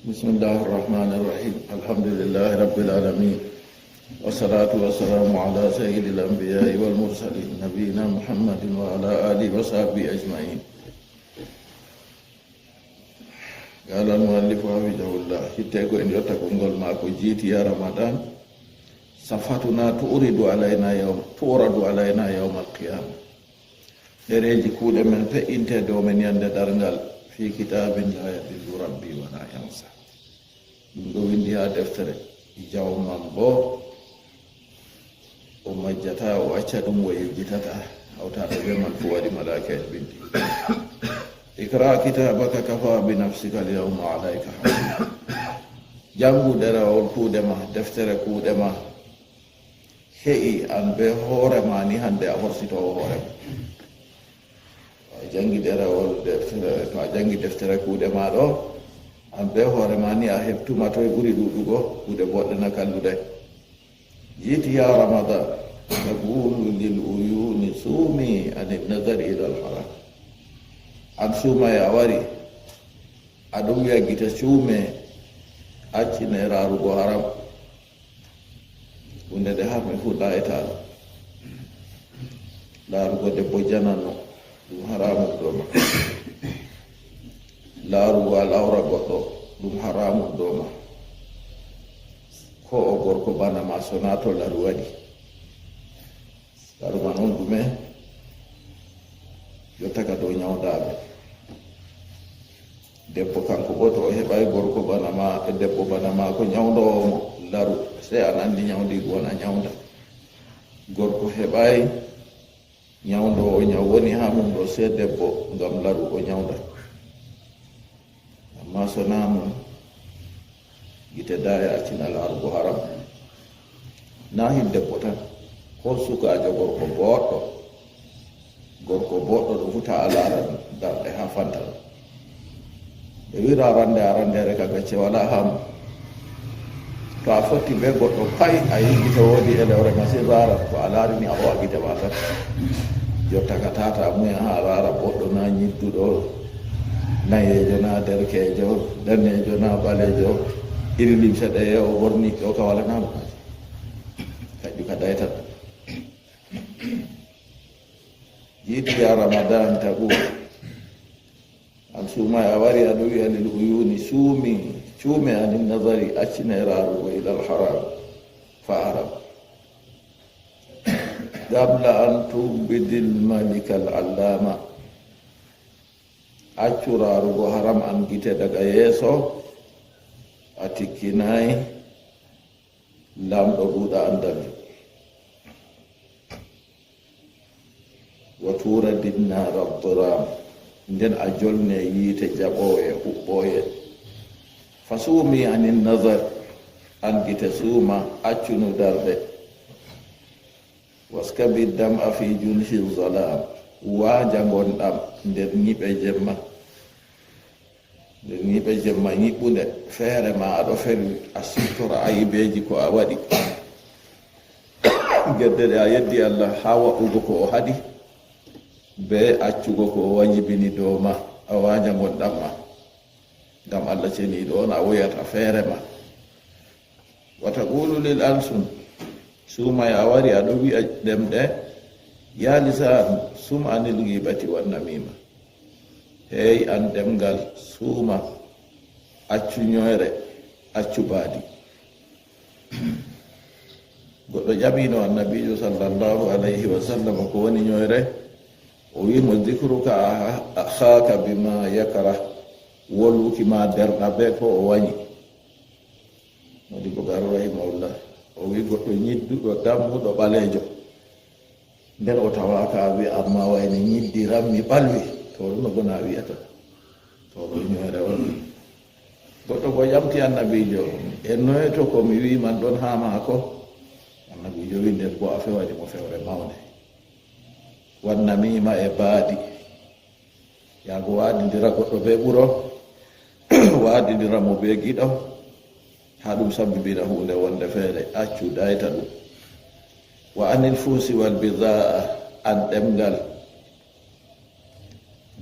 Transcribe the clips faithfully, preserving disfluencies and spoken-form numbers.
بسم الله الرحمن الرحيم. الحمد لله رب العالمين. والصلاة والسلام على سيد الأنبياء والمرسلين نبينا محمد وعلى آله وصحبه أجمعين. قال المؤلف حفظه الله، hittee ko en yotta konngol maako, jiiti ya Ramadan, صفحتنا تعرض علينا يوم، تعرض علينا يوم القيامة. Ɗereeji kuuɗe men feƴƴintee dow men ñande darngal, في كتاب لا يضل ربي ولا ينسى. Ɗum ɗo winndi haa deftere, jawmam boo o majjataa, o acca ɗum, o yejjitataa. Hawtaade bee man fuu waɗi malaa'ika'en binndi. اقرأ كتابك كفى بنفسك اليوم عليك حسيبا. Janngu ɗerewol kuuɗe ma, deftere kuuɗe ma. He'i an bee hoore ma ni hannde a horsitoowo hoore ma. To a janngi ɗerewol deftere, to a janngi deftere kuuɗe ma ɗo, an bee hoore ma ni a heɓtuma toy ɓuri ɗuuɗugo kuuɗe boɗɗe na kalluɗe. جئت يا رمضان تقول للعيون صومي عن النظر إلى الحرام. An suumaye a wari, a ɗon wi'a gite suume, accine raarugo haram. Huunde nde haa mi fuɗɗa e taala. Laarugo debbo jananno, ɗum haramun dow ma. Laarugo al'awra goɗɗo, ɗum haramun dow ma. Ko o gorko bana ma, sonaa to laru waɗi. Laru man on ɗume? Yottaka dow ñawndaaɓe. Debbo kanko boo, to o heɓaay gorko bana ma, debbo bana maako ñawndoowo mo, laru, sey an anndi ñawndiigu on a ñawnda. Gorko heɓaay ñawndoowo ñaw woni haa mum ɗo, sey debbo, ngam laru o ñawnda. Ammaa sonaa mum, gite daaya accina laarugo haram. Naa hin debbo tan, koo sukaajo gorko booɗɗo, gorko booɗɗo ɗo futa a laara darɗe haa fanta. Ɓe wira rande a randere ka gacce walaa haa mum. To a fotti bee goɗɗo pay, a yi'i gite woodi elewre masin raara, to a laarini a ho'a gite ma tan. Jotta ka tata muya haa a laara boɗɗo naa nyidduɗo, nayeejo naa derkeejo, daneejo naa ɓaleejo, iri limse ɗeye o ɓorni ɗo ka wala naa mo kaji. Kanjum ka daytal. Jiitu ya Ramadan taqul. An suumay a wari aɗo wi'a lil uyuni suumi, cuume anin nazari accine raarugo ilal haram, fa haram. Qabla an tuqbidil malikal allama. Accu raarugo haram an gite daga yeeso, a tikkinay Laamɗo buuɗa anndal. Wa tuura dinnaara diraam, nden a jolne yiite jaɓooye, huɓɓooye. Fa suumi anin nazar, an gite suuma, accu nudarɗe. Waskabi dam'a fi junhi zalaam, waanja ngonɗam nder ñiiɓe jemma. Nde ñiiɓe jemma ñiɓɓunde, feere ma aɗo feli, a siftora ayibeeji ko a waɗi. Gedde ɗe a yeddi Allah haa waɗugo ko o haɗi, bee accugo ko o wajibini dow ma, a waanja ngonɗam ma. Ngam Allah ceniiɗo on a woyata feere ma. Wa taqulu lil alsun, suumay a wari aɗo wi'a ɗemɗe, ya lisan, sum anil ghibati wan namima. Hey an ɗemngal, suuma, accu ñoyre, accu baadi. Goɗɗo ƴamino Annabiijo sallallahu alayhi wa sallam ko woni ñoyre, o wi'i mo, dhikruka akhaka bima yakrah, wolwuki ma derɗa bee ko o wanyi. Modibo Garo rahimahullah, o wi'i goɗɗo nyidduɗo, dammuɗo, ɓaleejo. Nden o tawaaka a wi'a, amma wayne nyiddiram mi ɓalwi. To ɗum no gona a wi'ata. To ɗo ñoyre on. Goɗɗo go ƴamti Annabiijo, e noye to ko mi wi'i man ɗon haa maako? Annabiijo wi'i, nden boo a fewani mo fewre mawnde. Wan namima e baadi. Yaago waadindira goɗɗo bee ɓuro, waadindira mo bee giɗo, haa ɗum sabbibina huunde wonde feere, accu, dayta ɗum. Wa anil fusi wal bidaa, an ɗemngal,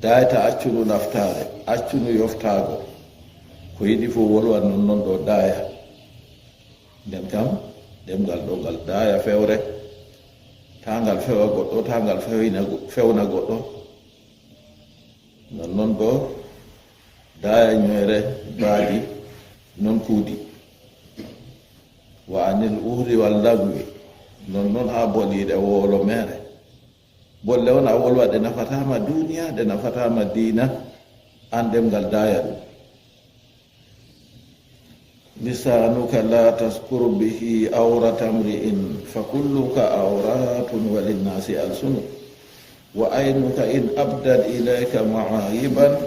dayta, accu nu naftaare, accu nu yoftaago. Ko yiɗi fof wolwa, non non ɗo daaya. Nden kam, ɗemngal ɗo ngal daaya fewre. Taa ngal fewa goɗɗo, taa ngal fewina go-, fewna goɗɗo. Non non ɗo daaya ñoyre baadi, non kuudi. Wa anil uuri wal lagwi, non non haa boliiɗe wolo mere. Bolle on a wolwa ɗe nafataama duuniya, ɗe nafataama diina, an ɗemngal daaya ɗum. Lisaanuka laa taskur bihi awrata mri'in, fa kulluka awratun wa linnaasi alsunu. Wa aynuka in abdat ilayka ma'ayiban,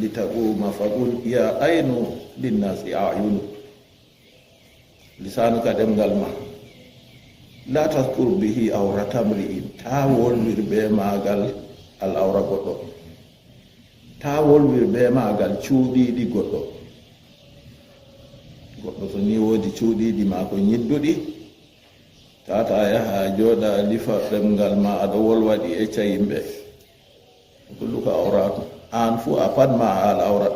litaquuma fa qul yaa aynu linnaasi ayunu. Lisaanuka ɗemngal ma. Laa taskur bihi awrata mri'in. Taa wolwir bee maagal al awra goɗɗo. Taa wolwir bee maagal cuuɗiiɗi goɗɗo. Goɗɗo to ni woodi cuuɗiiɗi maako nyidduɗi, tata yaha jooɗa lifa ɗemngal ma aɗo wolwa ɗi ecca yimɓe. Kulluka awratu. An fuu a pat ma a al awra.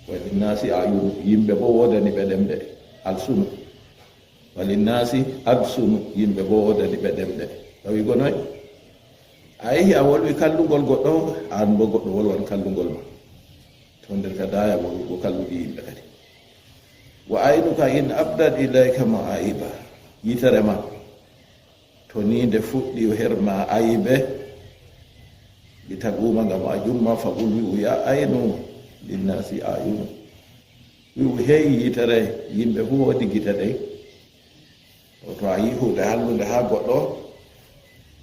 Wa linnasi ayunu. Yimɓe bo woodani ɓe ɗemɗe. Alsunu. Wa linnasi alsunu. Yimɓe bo woodani ɓe ɗemɗe. Tawi go noy? A yehi a wolwi kallungol goɗɗo, an bo goɗɗo wolwan kallungol ma. To nder ka daaya wolwugo kalluɗi yimɓe kadi. Wa aynuka in abdat ilayka ma'ayiba. Yitere ma. To ni nde fuɗɗi herma ayibe, litaquuma ngam a jumma, fa qul wi'u yaa aynu linnasi ayunu. Wi'u hey yitere, yimɓe fuu woodi gite dey. To a yi huunde hallunde haa goɗɗo,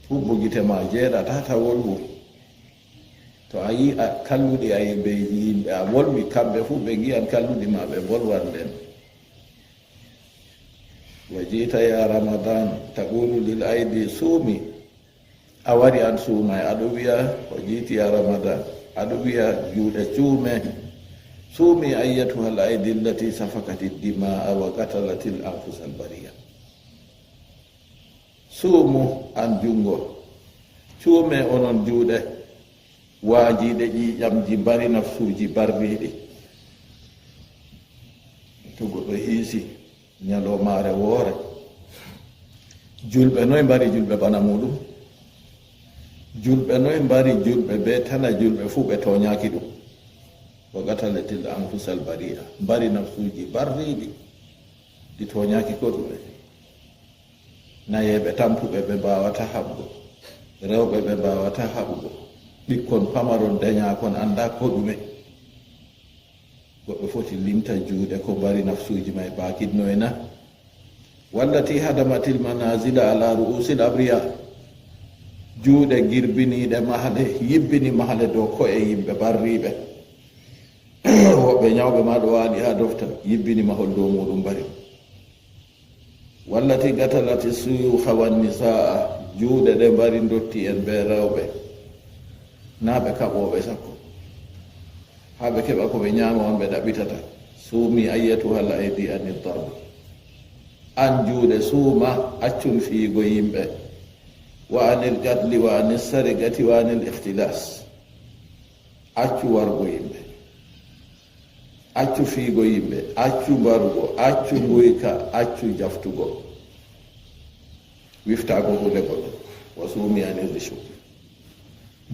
hubbu gite ma jeeɗa, tata wolwu. To a yi a kalluɗi ayibeeji yimɓe, a wolwi, kamɓe fuu ɓe ngi'an kalluɗi ma, ɓe mbolwan nden. Wa ji'ta ya Ramadan, taqulu lil aydi sumi. A wari an suumay, aɗo wi'a, wa ji'ti ya Ramadan, aɗo wi'a juuɗe cuume. Sumi ayyatuha al aydi allati safakati dima'a wa qatalatil anfusa al bariya. Suumu an junngo, cuume onon juuɗe, waajiiɗe ƴiiƴamji mbari nafsuuji barriiɗi. To goɗɗo hiisi ñaloomaare woore, julɓe noy mbari julɓe bana muuɗum? Julɓe noy mbari julɓe bee tana julɓe fuu ɓe tooñaaki ɗum? Wa qatalatil anfusal bari'a, mbari nafsuuji barriiɗi, ɗi tooñaaki ko ɗume. Nayeeɓe tampuɓe ɓe mbaawataa haɓugo, rewɓe ɓe mbaawataa haɓugo, ɓikkon pamaron danyaakon anndaa ko ɗume. Goɗɗo foti limta juuɗe ko mbari nafsuuji may baakitnoy na? Wallati hadamatil manazila ala ru'usil abriya, juuɗe girbiniiɗe mahale, yibbini mahale dow ko'e yimɓe barriiɓe. Woɓɓe nyawɓe ma ɗo waali haa dofta, yibbini mahol dow muuɗum mbari. Wallati gatalati suyuha wan nisaa, juuɗe ɗe mbari ndotti'en bee rewɓe, naa ɓe kaɓooɓe sakko. Haa ɓe keɓa ko ɓe nyaama on ɓe ɗaɓɓitata. Sumi ayyatuha al aydi anil darbi. An juuɗe suuma, accun fiyugo yimɓe. Wa anil qatli wa anis sarigati wa anil ikhtilas. Accu wargo yimɓe. Accu fiigo yimɓe, accu mbarugo, accu nguyka, accu jaftugo. Wiftaago huunde goɗɗo. Wa sumi anil rishu.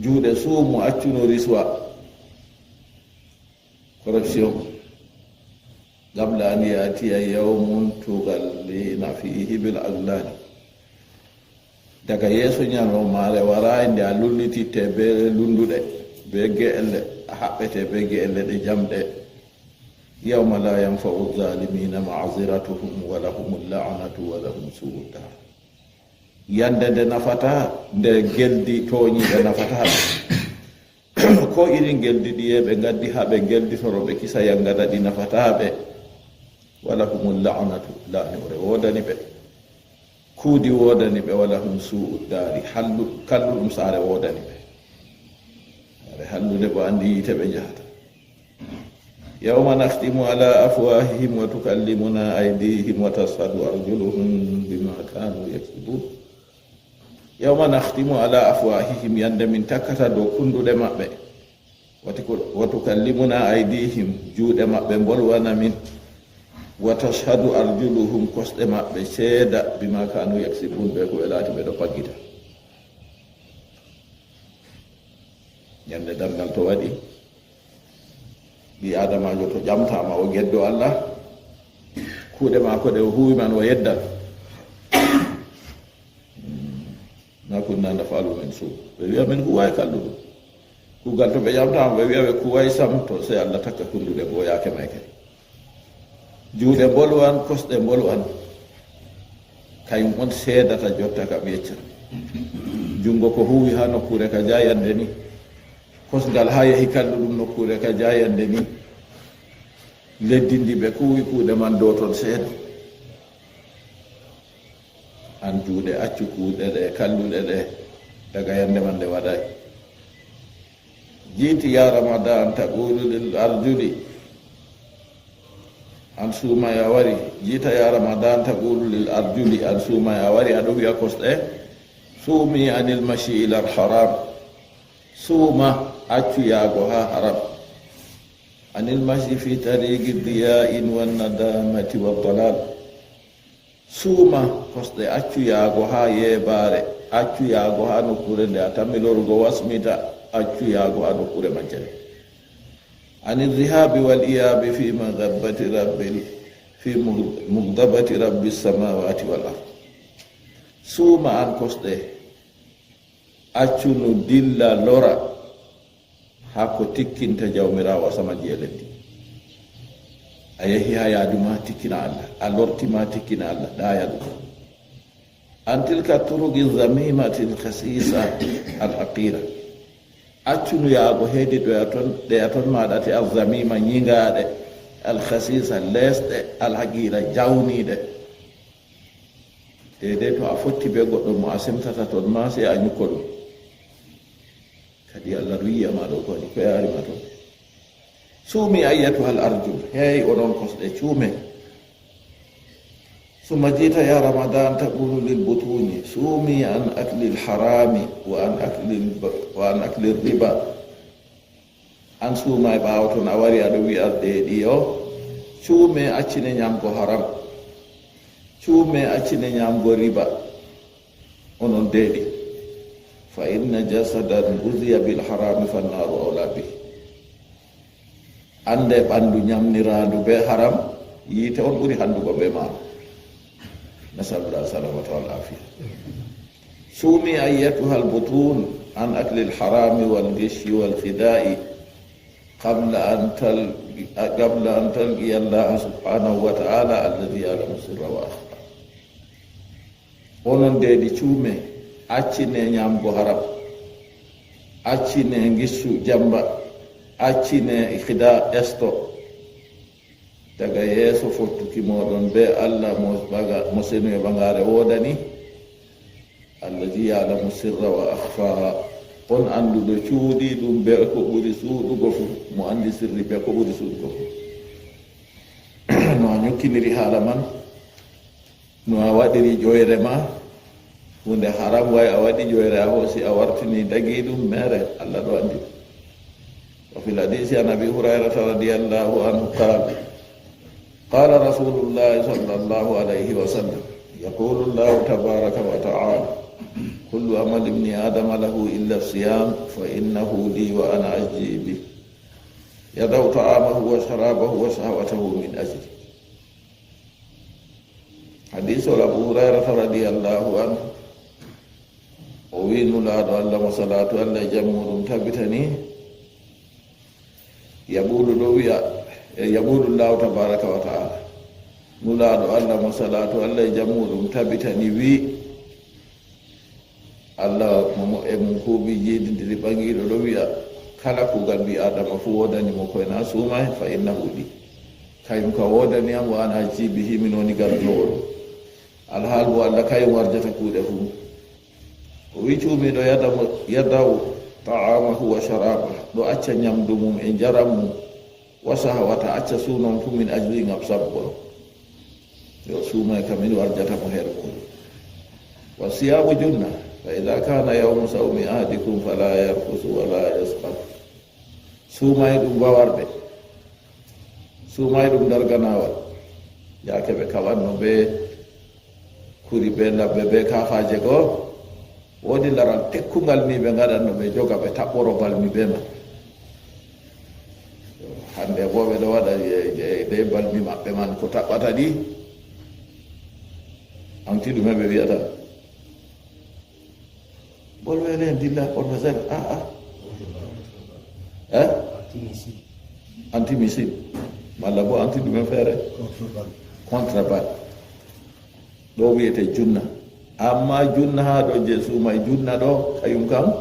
Juuɗe suumu, accuno riswa. Corruption. Qabla an ya'tiya yawmun tughalluna fihi bil aghlali. Daga yeeso ñalawmaare waraay nde a lullititte bee lunnduɗe, bee ge'elle, a haɓɓete bee ge'elle ɗe jamɗe. Yawma la yanfa'u zalimina ma'ziratuhum wa lahumul la'natu wa lahum su'ud dar. Yande nde nafataa, nde geldi tooñiiɓe nafataa ɓe. Ko irin geldi ɗiye ɓe ngaddi haa ɓe gelditoro ɓe kisa yangada ɗi nafataa ɓe. Wa lahumul la'natu, la'nore woodani ɓe. Kuudi woodani ɓe, wa lahum su'ud dari, hallu-, kalluɗum saare woodani ɓe. Saare hallunde bo anndi yiite ɓe njahata. Yawma nakhtimu ala afwahihim wa tukallimuna aydihim wa tashhadu arjuluhum bima kanu yaksibun. Yawma nakhtimu ala afwahihim, yande min takkata dow kunduɗe maɓɓe. Wati ko, "Wa tukallimuna aydihim", juuɗe maɓɓe mbolwana min. "Wa tashhadu arjuluhum", kosɗe maɓɓe seeda, "bima kanu yaksibun", be ko ɓe laati ɓe ɗo paggita. Ñande darngal to waɗi, ɓii Aadamaajo to ƴamtaama o geddo Allah, kuuɗe maako ɗe o huwi man o yeddan. "Ma kunna naf'alu min su." Ɓe wi'a, "Min huwaay kalluɗum." Kuugal to ɓe ƴamtaama, ɓe wi'a ɓe kuwaay sam, to sey Allah takka kunduɗe bo yaake may kay. Juuɗe mbolwan, kosɗe mbolwan. Kayum on seedata jotta kam yecca. Junngo ko huwi haa nokkuure ka jayande ni. Kosngal haa yehi kalluɗum nokkuure ka jayande ni. Leddi ndi ɓe kuwi kuuɗe man dow ton seedo. An juuɗe, accu kuuɗe ɗe kalluɗe ɗe, daga yande man nde waɗay. Jiiti ya Ramadan taqulu lil arjuli. An suumay a wari. Jiita ya Ramadan taqulu lil arjuli. An suumay a wari, aɗo wi'a kosɗe. Suumi anil mashi ila al haram. Suuma, accu yaago haa haram. Anil mashi fi tariqi diya'in wan nadamati wad dalal. Suuma kosɗe, accu yaago haa yeebaare, accu yaago haa nokkuure nde a tammi lorugo wasmita, accu yaago haa nokkuure majjere. Ani dhihabi wal iyabi fi maghabbati rabbil, fi mug-, mughdabati rabbis samawati wal ard. Suuma an kosɗe, accu nu dilla lora haa ko tikkinta Jawmiraawo asamanji e leddi. A yehi haa yaadu ma, tikkina Allah. A lorti ma, tikkina Allah. Ɗa yaadu. An tilka turuqi zamimati al khasisa al haqira. Accu nu yaago heedi ɗoya ton, ɗeya ton maaɗa te al zamima ñiŋaaɗe, al khasisa leesɗe, al haqira jawniiɗe. Deydey to a fotti bee goɗɗo mo a semtata ton ma, sey a ñukko ɗum. Kadi Allah ɗo yi'a ma ɗo, ko waɗi ko yaari ma ton. Suumi ayyatuha al arjul, hey onon kosɗe, cuume. Summa jiita ya Ramadan taqulu lil butuni, suumi an akli al harami wa an akli al ba-, wa an akli al riba. An suumay ɓaawo ton a wari aɗo wi'a deeɗi yo, cuume accine ñamgo haram. Cuume accine ñamgo riba. Onon deeɗi. Fa inna jasadan guziya bil harami fannaru awla bih. Annde ɓanndu ñamniraandu bee haram, yiite on ɓuri hanndugo bee maaru. Nasalullah salamata wal afiya. Suumi ayyatuha al butun an akli al harami wal gishi wal khida'i qabla an tal-, qabla an talqi Allah subhanahu wa ta'ala alladhi ya'lamu sirra wa akhfa. Onon deeɗi cuume, accine ñamgo haram, accine ngissu jamba, accine khida esto. Daga yeeso fottuki mooɗon bee Allah mo ɓaga-, mo senu e ɓagaare woodani, allazi ya'lamu sirra wa akhfa, on annduɗo cuuɗi ɗum bee ko ɓuri suuɗugo fuu, mo anndi sirri bee ko ɓuri suuɗugo fuu. No a ñukkiniri haala man, no a waɗiri ƴoyre ma, huunde haram way a waɗi ƴoyre a hoosi a wartini dagi ɗum meere, Allah ɗo anndi. Wa fil hadisi an Abi Hurayrata radiyallahu anhu qala, qala Rasulullahi sallallahu alayhi wa sallam, yaqulu Allahu tabaraka wa ta'ala, kullu amali ibni Adama lahu illa siyam, fa innahu li wa ana ajzi bih. Yada'u ta'amahu wa sharabahu wa shahwatahu min ajli. Hadiisol Abu Hurayrata radiyallahu anhu, o wi'i Nulaaɗo Allah mo salaatu Allah e jam muuɗum tabitani, yaɓuulu ɗo wi'a, e yaɓuulu Allahu tabaaraka wa ta'ala. Nulaaɗo Allah mo salaatu Allah e jam muuɗum tabitani wi'i, Allah mo moƴƴe mum kuuɓi jeeɗiɗi ɓaŋiiɗo ɗo wi'a, kala kuugal ɓii Aadama fuu woodani mo koy na suumaay, fa innahu li. Kayum ka woodani am, wa ana ajzi bihi, min woni garjoowo ɗum. Alhaal bo Allah kayum warjata kuuɗe fuu. O wi'i cuumiiɗo yada mo, yada'u ta'amahu wa sharabah, ɗo acca nyamdu mum e njaram mum. Wa shahwata, acca suuno on fuu min ajli ngam sabbu am. Yo suumaay kam min warjata mo her muuɗum. Wa siyamu junna, fa idha kana yawmu sawmi ahadikum fala yarfusu wala yaskhab. Suumaye ɗum wawarde, suumaye ɗum darganawal. Yaake ɓe kaɓanno be kuri, be labbe, be kafaje goo, woodi laral tekkungal ni ɓe ngaɗanno, ɓe joga, ɓe taɓɓoro balmi be man. Hande bo ɓe ɗo waɗa e, e, de balmi maɓɓe man ko taɓɓata ɗi. Anti ɗume ɓe wi'ata? Bolwele en dilla on no zero. Ah, ah. Eh? Antimissile. Malla bo anti ɗumen feere? Contre balle. Contre balle. Ɗo wi'ete junna. Amma junna haa ɗo je suumaye junna ɗo, kayum kam,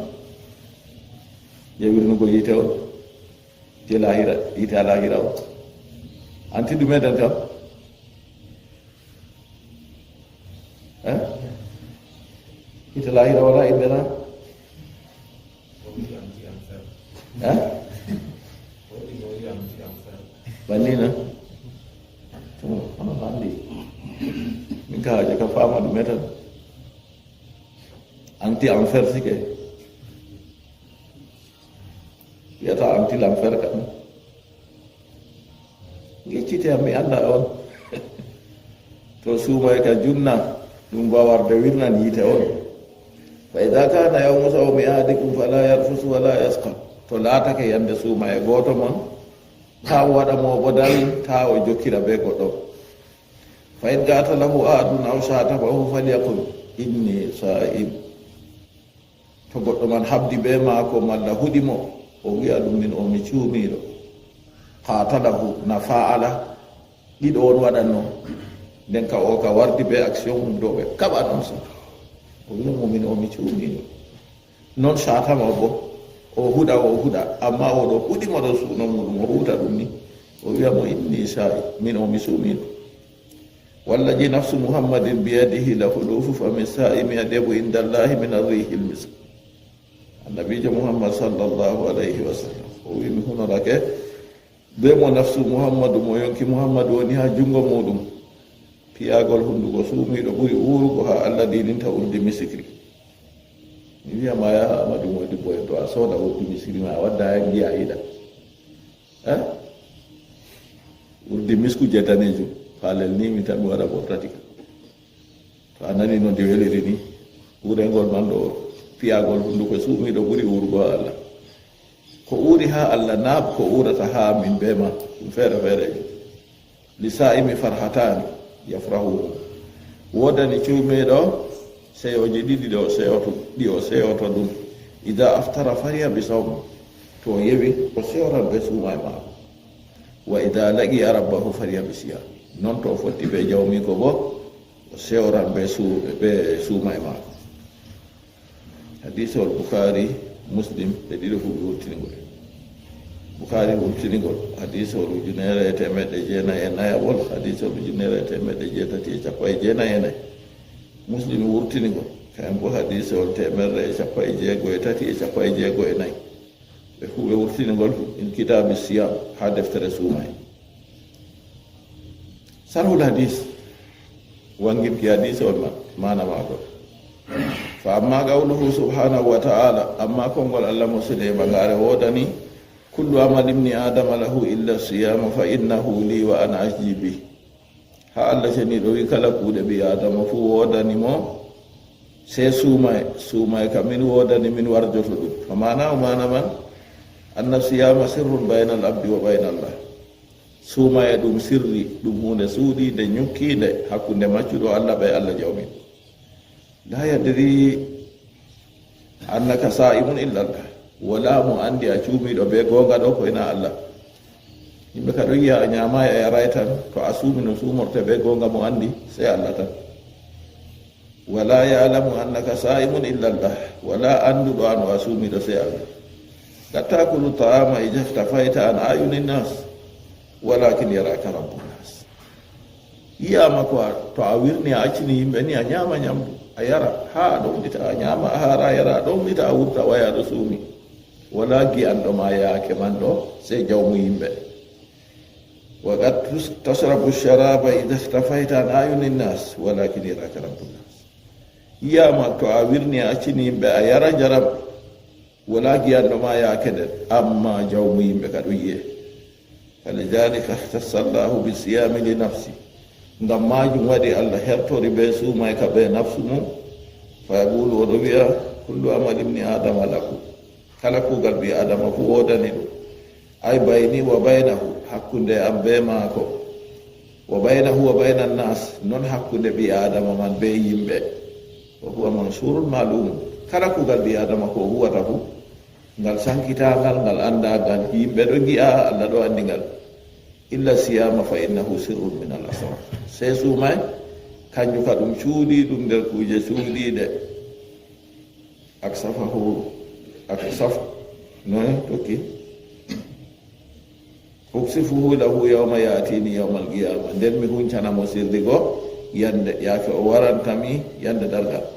je wirnugo yiite on. Je lahira, yiite a lahira on. Anti ɗume den kam? Eh? Yiite lahira wala innde na? Eh? Banni na? To, on anndi. Min ka haaje ka faama ɗume tan. Anti enfer sike. Wiyata anti l'enfer kam. Ngeccite am, mi annda on. To suumaye ka junna, ɗum wawarde wirnan yiite on. Fa idha kana yawmu sawmi ahadikum fala yarfus wala yaskhab. To laatake yande suumaye gooto mon, taa o waɗa moɓodal, taa o jokkira be goɗɗo. Fa in qatalahu ahadun aw shatabahu falyaqul inni sa'im. To goɗɗo man habdi be maako malla huɗi mo, o wi'a ɗum min o mi cuumiiɗo. Qatalahu na fa'ala, ɗiɗo on waɗanno. Nden ka o ka wardi be action mum ɗo ɓe kaɓan on sa. O wi'a mo min o mi cuumiiɗo. Non shatama bo, o huɗa, o huɗa, amma o ɗo huɗi mo ɗo suuno muɗum, o huuta ɗum ni. O wi'a mo inni sa'im, min o mi suumiiɗo. والذي نفس محمد بيده لخلوف فم الصائم أطيب عند الله من ريح المسك. Annabiijo Muhammad sallallahu alayhi wa sallam, o wi'i, mi hunorake be mo nafsu Muhammadu, mo yonki Muhammadu woni haa junngo muuɗum. Piyagol hunnduko suumiiɗo ɓuri uurugo haa Allah diininta urdi misikri. Mi wi'a ma, ya Amadu Modibbo, en to a sooda urdi misikri ma, a wadda haa ngi'a a yiɗa. Eh? Urdi misku je daneejum. Palel ni mi tan mi waɗa ɓortati ka. To a nani no ndi weliri ni, uurengol man ɗo, piyagol hunnduko suumiiɗo ɓuri uurugo haa Allah. Ko uuri haa Allah, na ko uurata haa min be ma, ɗum feere feere. Li sa'imi farhatani yafrahuhum. Woodani cuumiiɗo seyooji ɗiɗi ɗi o seyoto, ɗi o seyoto ɗum. Ida aftara fariha bi sawmi. To o yewi, o seyoran be suumaye maako. Wa ida laqiya rabbahu fariha bi siyami. Non to o fotti be jawmiiko bo, o seyoran be su-, be suumaye maako. Hadiisol Bukhari, Muslim, ɓe ɗiɗo fof ɓe wurtini ngol. Bukhari wurtini ngol, hadiisol ujunere e teemeɗɗe jeenayi e nayaɓol, hadiisol ujunere e teemeɗɗe jeetati e cappanɗe jeenayi e nayi. Muslim wurtini ngol, kayen bo hadiisol teemerre e cappanɗe jeego e tati e cappanɗe jeego e nayi. Ɓe fuu ɓe wurtini ngol, in kitaabi siyam, haa deftere suumaye. Sarhul hadis, wanngirki hadis on ma-, maana maako. Fa amma qawluhu subhanahu wa ta'ala, amma konngol Allah mo sene e ɓagaare woodani, kullu amali ibni Adama lahu illa siyama fa innahu li wa ana ajzi bih. Haa Allah ceniiɗo wi kala kuuɗe ɓii Adama fuu woodani mo, sey suumaye, suumaye ka min woodani, min warjoto ɗum. Fa maana o maana man, anna siyama sirrun bayna al abdi wa bayna Allah. Suumaye ɗum sirri, ɗum huunde suuɗiinde, ñukkiinde hakkunde maccuɗo Allah ɓe Allah jawmin. La yadri annaka sa'imun illa Allah. Wala mo anndi a cuumiiɗo be goonga ɗo ko ina Allah. Yimɓe ka ɗo yiya a ñaamaay a yaraay tan, to a suumi no suumorte be goonga mo anndi, sey Allah tan. Wala ya'lamu annaka sa'imun illa Allah. Wala annduɗo an o a suumiiɗo sey Allah. La ta'kulu ta'ama idha ikhtafayta an ayuni nas. Walakin yaraka rabbun nas. Yiyaama ko a, to a wirni a accini yimɓe ni a ñaama ñamdu, a yara, haa a ɗomɗita, a ñaama, a haara, a yara, a ɗomɗita, a wurta, waya aɗo suumi. Wala gi'anɗo ma yaake man ɗo, sey jawmu yimɓe. Wa qad tus-, tashrabu sharaba idha ikhtafayta an ayuni nas, walakin yaraka rabbun nas. Yiyaama to a wirni a accini yimɓe a yara njaram, Wala giyanɗo ma yaake nden, amma jawmu yimɓe ka ɗum yi'e. Falidhalika ikhtassa Allahu bisiyami li nafsi. Ngam maajum waɗi Allah hertori be suumay ka be nafsu mum. Fa yaqulu, o ɗo wi'a, kullu amali ibni Adama lahu. Kala kuugal ɓii Adama fu woodani ɗum. Ay bayni wa baynahu, hakkunde am be maako. Wa baynahu wa bayna nas, non hakkunde ɓii Adama man be yimɓe. Wa huwa mansurun malumun. Kala kuugal ɓii Adama ko huwata fu, ngal sankitangal, ngal andagal, yimɓe ɗo gi'a, Allah ɗo andi ngal. Illa siyama fa innahu sirrun min al asrar. Sey suumay, kanjum ka ɗum cuuɗi ɗum nder kuuje cuuɗiɗe. Aksafahu, aksaf, noy tokki? Uksifuhu lahu yawma ya'tini yawmal qiyama. Nden mi huncana mo sirri go yande, yaake o waranta mi yande dargal.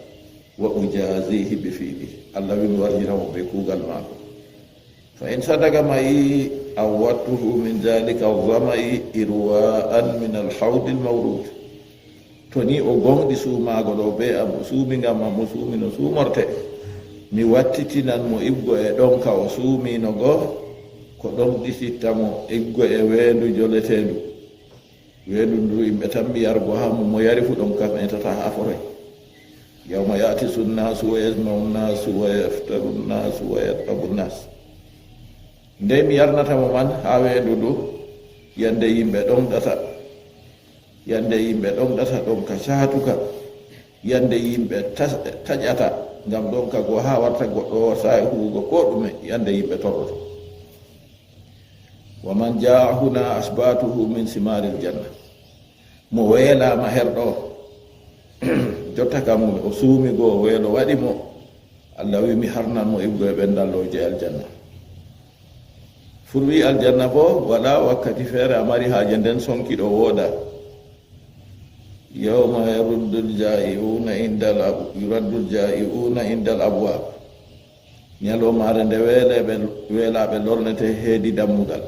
Wa ujazihi bi fi'li. Allah wi mi warjina mo be kuugal maako. Fa in sadaqa ma'i awwattuhu min dhalika adh-dhama'i irwa'an min al-hawd al-mawrud. To ni o gonɗi suumaago ɗo be am, o suumi ngam am, o suumi no suumorte, mi wattitinan mo iggo e ɗonka o suumino go, ko ɗonɗisitta mo iggo e weendu joleteendu. Weendu ndu yimɓe tammi yargo haa mo, mo yari fu ɗonka meetata haa foroy. Yawma ya'tisu nnaasu wa yajma'u nnaasu wa yaftaru nnaasu wa yat'abu nnaas. Ndey mi yarnata mo man haa weendu ndu, yande yimɓe ɗonɗata. Yande yimɓe ɗonɗata ɗonka caatuka, yande yimɓe tas-, taƴata ngam ɗonka go haa warta goɗɗo saa'i huwugo koo ɗume, yande yimɓe torroto. Wa man jaa'a huna asbatuhu min simaril janna. Mo weelaama her ɗo, jotta kam o suumi go weelo waɗi mo, Allah wi mi harnan mo iggo e ɓendallooje aljanna. Furwi aljanna bo wala wakkati feere a mari haaje nden sonki ɗo wooda. Yawma yaruddul jaa'i'una indal ab-, yuraddul jaa'i'una indal abwaab. Nyaloomaare nde weeleeɓe, weelaaɓe lornete heedi dammugal.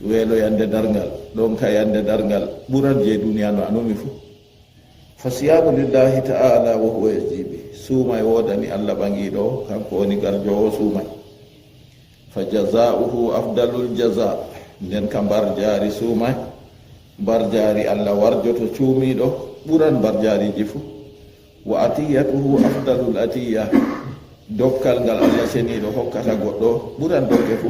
Weelo yande darngal, ɗonka yande darngal, ɓuran je duniya no a numi fu. Fa siyaamu lillahi ta'ala wa huwa yajzi bi. Suumay woodani Allah ɓangiiɗo, kanko woni garjoowo suumay. Fa jazaa'uhu afdalul jazaa. Nden ka mbarjaari suumay, mbarjaari Allah warjoto cuumiiɗo, ɓuran mbarjaariiji fu. Wa atiyatuhu afdalul atiya. Dokkal ngal Allah seniiɗo hokkata goɗɗo, ɓuran dokke fu.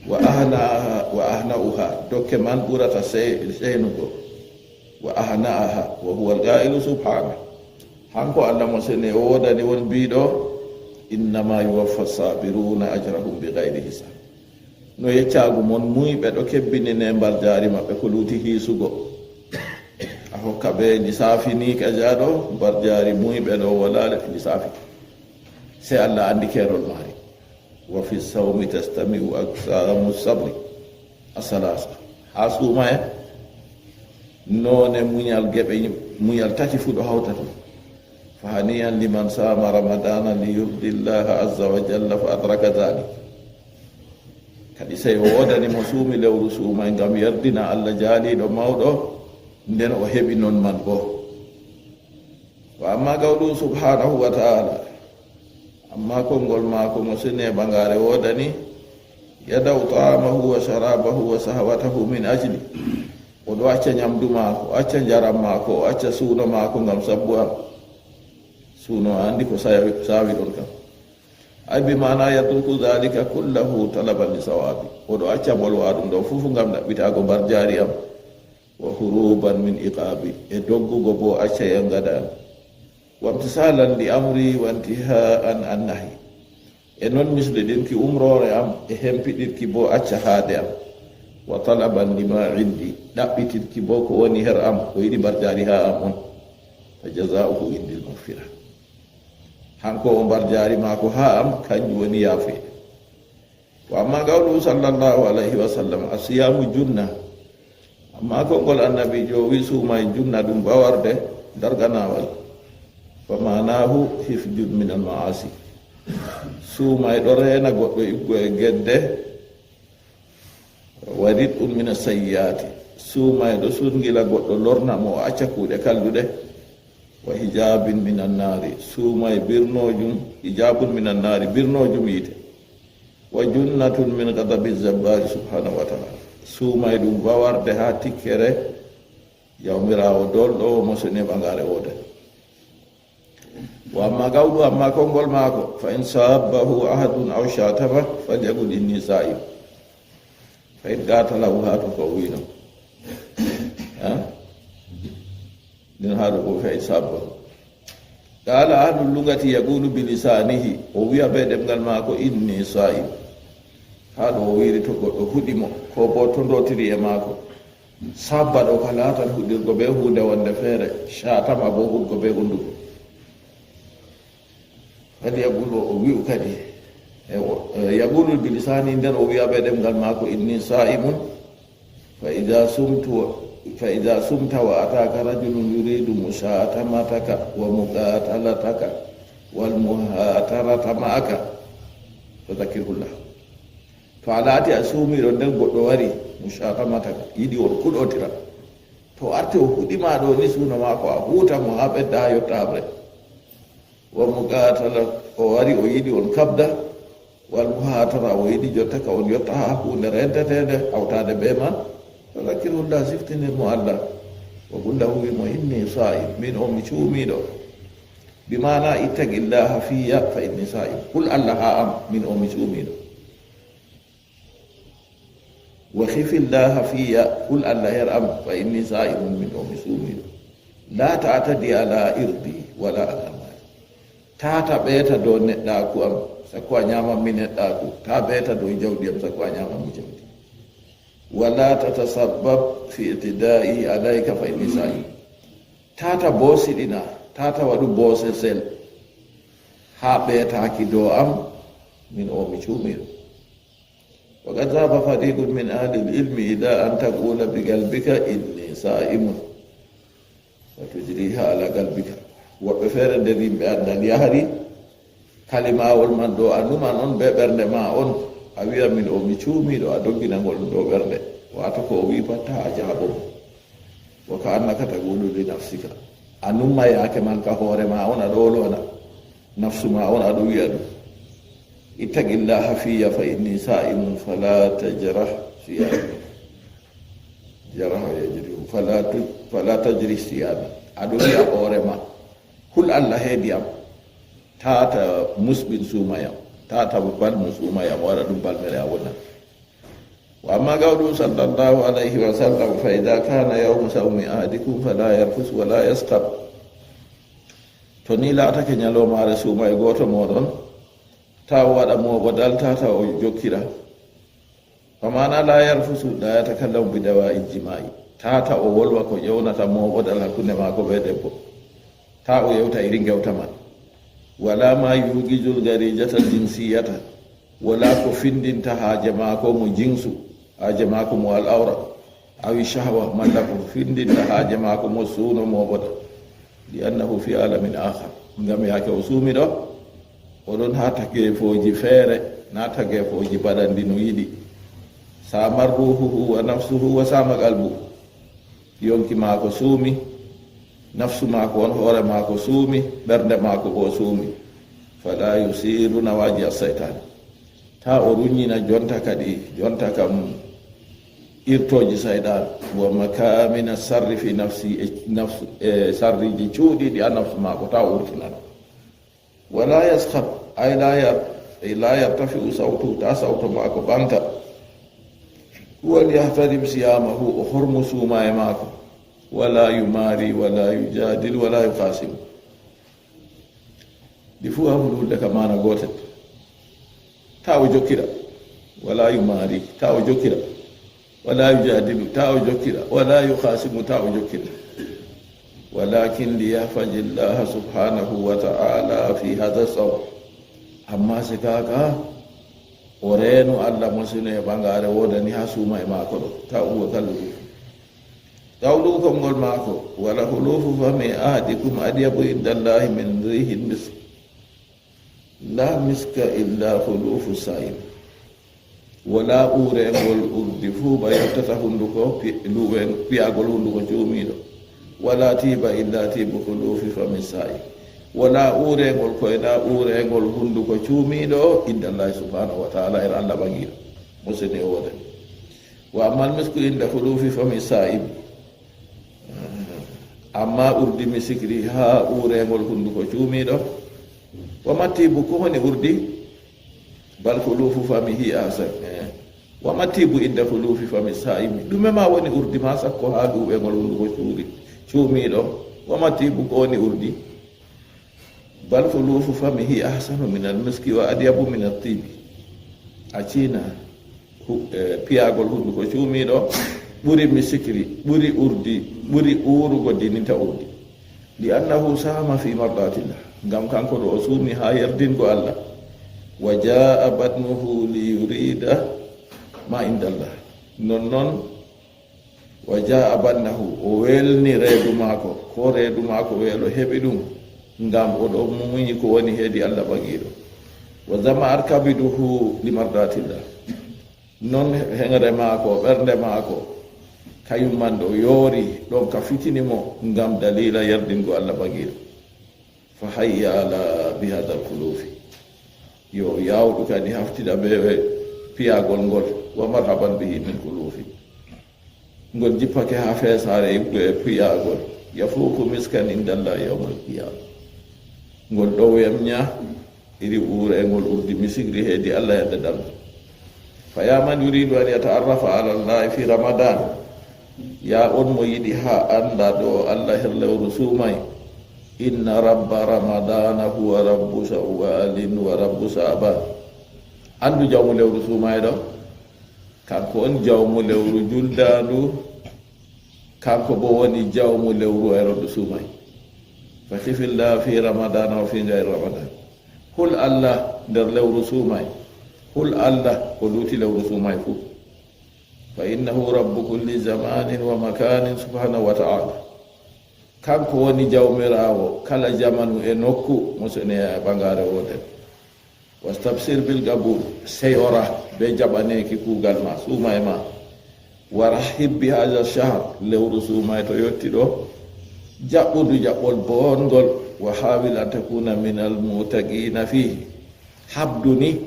Wa ahna, wa ahna'uha. Dokke man ɓurata sey-, seynugo. Wa ahna'aha. Wa huwa al-qaa'ilu subhaanahu. Hanko Allah mo sene o woodani won biiɗo, "Innama yuwaffa sabiruna ajrahum bi ghayri hisab." No yeccaagu mon muyɓe ɗo kebbinine mbarjaari maɓɓe ko luuti hiisugo. A hokka ɓe lisaafi ni ka jaaɗo, mbarjaari muyɓe ɗo wala lisaafi. Sey Allah andi keerol maari. Wa fi sawmi tastami'u aqsamu sabri. Asalasa. Ha suuma en. Noone muñal geɓe, muñal tati fu ɗo hawta ton. Fa hani'an liman sama ramadana li yurdi Allaha azza wa jalla fa adraka dhalik. Kadi sey o woodani mo suumi lewru suumay ngam yerdina Allah jaaliiɗo mawɗo, nden o heɓi non man boo. Wa amma qawluhu subhanahu wa ta'ala, amma konngol maako mo sene ɓangaare woodani, yada'u ta'amahu wa sharabahu wa shahwatahu min ajli. O ɗo acca nyamdu maako, o acca njaram maako, o acca suuno maako ngam sabbu am. Suuno a andi ko sawi, sawi ɗon kam. Ay bi maana yatruku dhalika kullahu talaban li sawabi. O ɗo acca bolwa ɗum ɗo fuu ngam ɗaɓɓitaago mbarjaari am. Wa huruban min iqabi. E doggugo bo acca yangada am. Wamtisalan li amri wa intiha'an an nahyi. E non misliɗinki umroore am, e hempiɗinki bo acca haade am. Wa talaban lima indi, ɗaɓɓitinki bo ko woni her am, ko yiɗi mbarjaari haa am on. Fa jaza'uhu indi al-maghfira. Hanko o mbarjaari maako haa am, kanjum woni yaafe. Wa amma qawluhu sallallahu alayhi wa sallam, "As-siyamu junna." Amma konngol Annabiijo o wi suumay junna ɗum bawarde darganawal. Fa ma'anahu hifjun min al-ma'asi. Suumay ɗo reena goɗɗo iggo e gedde. Wa rid'un min as-sayyi'ati. Suumay ɗo sungila goɗɗo lorna mo o acca kuuɗe kalluɗe. Wa hijabin minan nari, suumay birnoojum, hijabun minan nari, birnoojum yiite. Wa junnatun min ghadabi jabbaari subhanahu wa ta'ala, suumay ɗum wawarde haa tikkere Jawmiraawo dolɗo mo sene ɓagaare woodani. Wa amma gawɗo, amma konngol maako, fa in sabbahu ahadun aw shatama falyaqul inni sa'im. Fa in qatalahu, haa to ko wino. Ha? Nden haa ɗo ko fa in sabbahu. Qala ahlul lugati yaqulu bi lisanihi, o wi'a be ɗemngal maako inni sa'im. Haa ɗo o wi'ri to goɗɗo huɗi mo, ko bo to ndotiri e maako. Sabba ɗo ka laatan huɗirgo be huunde wonde feere, shatama bo huɗgo be hunduko. Kadi yaqulu, o wi'u kadi. E o, e yaqulu bi lisani, nden o wi'a be ɗemngal maako inni sa'imun. Fa idha sumtu, fa idha sumta wa ataka rajulun yuridu mushatamataka wa muqatalataka wal muhatarata ma'aka, fa dhakkirhullah. To a laati a suumiiɗo, nden goɗɗo wari, mushatamataka, yiɗi on kuɗotira. To o arti o huɗi ma ɗo ni suuno maako, a huuta mo haa ɓedda haa yotta haɓre. Wa muqatala, o wari o yiɗi on kabda. Wal muhatara, o yiɗi jotta ka on yotta haa huunde renteteende hawtaade be ma. Fa dhakkirhullah, siftinir mo Allah. Wa qul lahu, wi mo inni sa'im, min o mi cuumiiɗo. Bi maana ittaqillaha fiyya fa inni sa'im. Qul Allah haa am, min o mi cuumiiɗo. Wa khifillaha fiyya, qul Allah her am, fa inni sa'imun, min o mi suumiiɗo. La ta'tadi ala irdi wala ala mali. Taa ta ɓeeta dow neɗɗaaku am, sakko a ñaaman mi neɗɗaaku. Taa ɓeeta dow jawdi am, sakko a ñaaman mi jawdi. Wala tatasabbab fi i'tida'i alayka fa inni sa'im. Taa ta boosiɗina, taa ta waɗu boosesel haa ɓeetaaki dow am, min o mi cuumiiɗo. Wa qad dhahaba fariqun min ahli al-ilmi ila an taqula bi qalbika inni sa'imun, wa tujriha ala qalbika. Woɓɓe feere nder yimɓe anndal yahri kalimawol man ɗo a numan on be ɓernde ma on, a wi'a min o mi cuumiiɗo, a doggina ngol ɗo ɓernde. Waato ko o wi'i pat taa a jaabo mo. Wa ka annaka taqulu li nafsika. A numma yaake man ka hoore ma on, a ɗo wolwana nafsu ma on, a ɗo wi'a ɗum. Ittaqillaha fiyya fa inni sa'imun, fala tajrah siyami. Jaraha yajrihu, fala tu-, fala tajrih siyami. A ɗo wi'a hoore ma, hul Allah heedi am. Taa ta musɓin suumayam. Taa ta balmu suumayam, waɗa ɗum balmere a wona. Wa amma qawluhu sallallahu alayhi wa sallam, fa idha kana yawmu sawmi ahadikum fala yarfus wala yaskhab. To ni laatake ñalawmaare suumay gooto mooɗon, taa o waɗa mooɓodal, taa ta o jokkira. Fa maana la yarfusu, la yatakallamu bi dawa'i jima'i. Taa ta o wolwa ko ƴewnata mooɓodal hakkunde maako be debbo. Taa o yewta iri ngewta man. Wala ma yugizul garijata jinsiyata. Wala ko findinta haaje maako mo jinsu, haaje maako mo al awra. Awi shahwa, malla ko findinta haaje maako mo suuno mooɓodal. Li annahu fi alamin akhar. Ngam yaake o suumi ɗo, o ɗon haa tageefooji feere, na tageefooji baɗanɗi no yiɗi. Sama ruhuhu wa nafsuhu wa sama qalbuhu. Yonki maako suumi, nafsu maako on hoore maako suumi, ɓernde maako boo suumi. Fala yusiru nawaji as-saytan. Taa o ruññina jonta kadi, jonta kam irtooji sayɗan. Wa makamina sarri fi nafsi, e nafsu, e sarriji cuuɗiiɗi a nafsu maako, taa o wurtina ɗum. Wala yaskhab, ay la yar-, ay la yartafi'u sawtu, taa sawto maako ɓaŋgta. Wal yahtarim siyamahu, o hormu suumaye maako. Wala yumari, wala yujadil, wala yukhasimu. Ɗi fuu a hulɓulde ka maana gootel. Taa o jokkira. Wala yumari, taa o jokkira. Wala yujadilu, taa o jokkira. Wala yukhasimu, taa o jokkira. Walakin liyahfazillaha subhanahu wa ta'ala fi hadha sawm. Amma si kaka, o reeno Allah mo sino e ɓagaare woodani haa suumaye maako ɗo. Taa o huwa kalluɗum. Qawluhu, konngol maako, wala khulufu fami ahadikum atyabu indallahi min rihil misk. La miska illa khulufu sa'im. Wala uurengol urdi fuu ba yottata hunduko pi-, luwe-, piyagol hunduko cuumiiɗo. ولا طيب إلا طيب خلوف فم الصائم. Wala uureengol ko e na uureengol hunnduko cuumiiɗo, inda Allahi subhanahu wa ta'ala, era Allah ɓaŋiiɗo. Mo seni o woodani. وأما المسك عند خلوف فم الصائم. Amma urdi misikri haa uureengol hunnduko cuumiiɗo. وما الطيب, ko woni urdi? بل خلوف فمه أحسن. Eh. وما الطيب عند خلوف فم الصائم. Ɗume ma woni urdi ma sakko haa ɗuuɓeengol hunnduko cuuri, cuumiiɗo? وما الطيب, ko woni urdi? بل خلوف فمه أحسن من المسك وأطيب من الطيب. A ciina hu-, eh, piyaagol hunnduko cuumiiɗo ɓuri misikri, ɓuri urdi, ɓuri uurugo dininta urdi. لأنه صام في مرضاة الله. Ngam kanko ɗo o suumi haa yerdingo Allah. وجاع بطنه ليريد ما عند الله. Nonnon, وجاع بطنه, o welni reedu maako, ko reedu maako weelo heɓi ɗum, ngam o ɗo muuyi ko woni hedi Allah ɓaŋiiɗo. وظمأت كبده لمرضاة الله. Non heŋre maako, ɓernde maako, kayum man ɗo yoori, ɗon ka fitini mo ngam daliila yerdingo Allah ɓaŋiiɗo. فحي على بهذا الخلوف. Yo yaawɗu kadi haftida bee piyaagol ngol. ومرحبا به من خلوف. Ngol jippake haa feesaare ibgo e piyaagol. يفوق مسكا عند الله يوم القيامة. Ngol ɗo wemnya iri uureengol urdi misigri hedi Allah yande darngo. فيا من يريد أن يتعرف على الله في رمضان. Yaa on mo yiɗi haa annda ɗo Allah her lewru suumay. إن رب رمضان هو رب شوال ورب شعبان. Anndu jawmu lewru suumay ɗo. Kanko on jawmu lewru juldaandu. Kanko bo woni jawmu lewru e rondu suumay. فخف الله في رمضان وفي غير رمضان. Hul Allah nder lewru suumay. Hul Allah ko luuti lewru suumay fuu. فإنه رب كل زمان ومكان سبحانه وتعالى. Kanko woni jawmiraawo kala jamanu e nokku, mo sene e ɓaŋaare wootere. واستبشر بالقبول, seyora bee jaɓaneeki kuugal ma, suumay ma. ورحب بهذا الشهر, lewru suumay to yotti ɗo. Jaɓɓu ndu jaɓɓol booɗngol. وحاول أن تكون من المتقين فيه. Haɓdu ni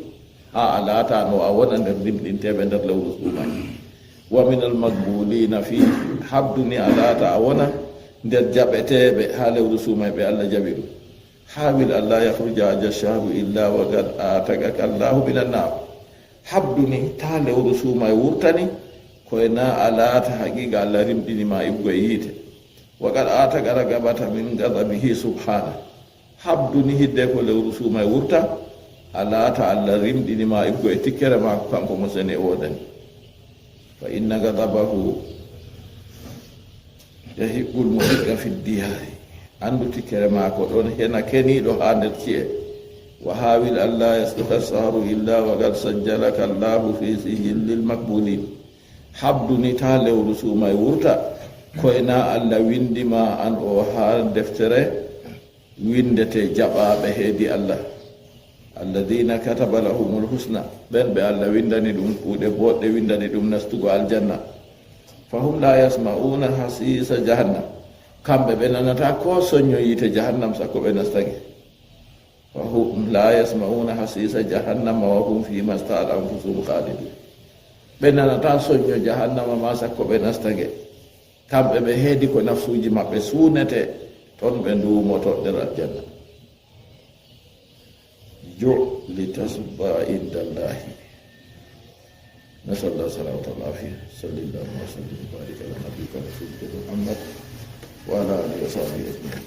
haa a laatano a wona nder rimɗinteeɓe nder lewru suumay. ومن المقبولين فيه. Haɓdu ni a laata a wona nder jaɓeteeɓe haa lewru suumay ɓe Allah jaɓi ɗum. حاول ألا يخرج هذا الشهر إلا وقد أعتقك الله من النار. Haɓdu ni taa lewru suumay wurta ni, ko e na a laata haqiiqa Allah rimɗini ma ibgo e yiite. وقد أعتق رقبة من غضبه سبحانه. Haɓdu ni hiddeko lewru suumay wurta, a laata Allah rimɗini ma ibgo e tikkere maako kanko mo sene e woodani. فإن غضبه يهب المحق في الديار. Anndu tikkere maako ɗon hena keniiɗo haa nder ci'e. وحاول ألا يسقط الشهر إلا وقد سجلك الله في سجل المقبولين. Haɓdu ni taa lewru suumay wurta, ko e na Allah windi ma an o haa deftere windete jaɓaaɓe hedi Allah. الذين كتب لهم الحسنى. Ɓen ɓe Allah windani ɗum kuuɗe boɗɗe, windani ɗum nastugo aljanna. فهم لا يسمعون حسيس جهنم. Kamɓe ɓe nanata ko sonyo yiite jahannam sakko ɓe nastake. فهم لا يسمعون حسيس جهنم وهم فيما اشتهت أنفسهم خالدون. Ɓe nanata sonyo jahannama ma sakko ɓe nastake. Kamɓe ɓe hedi ko nafsuuji maɓɓe suunete, ton ɓe nduumoto nder aljanna. جع لتصب عند الله. نسأل الله السلامة والعافية. صل اللهم وسلم وبارك على نبيك ورسولك محمد وعلى آله وصحبه أجمعين.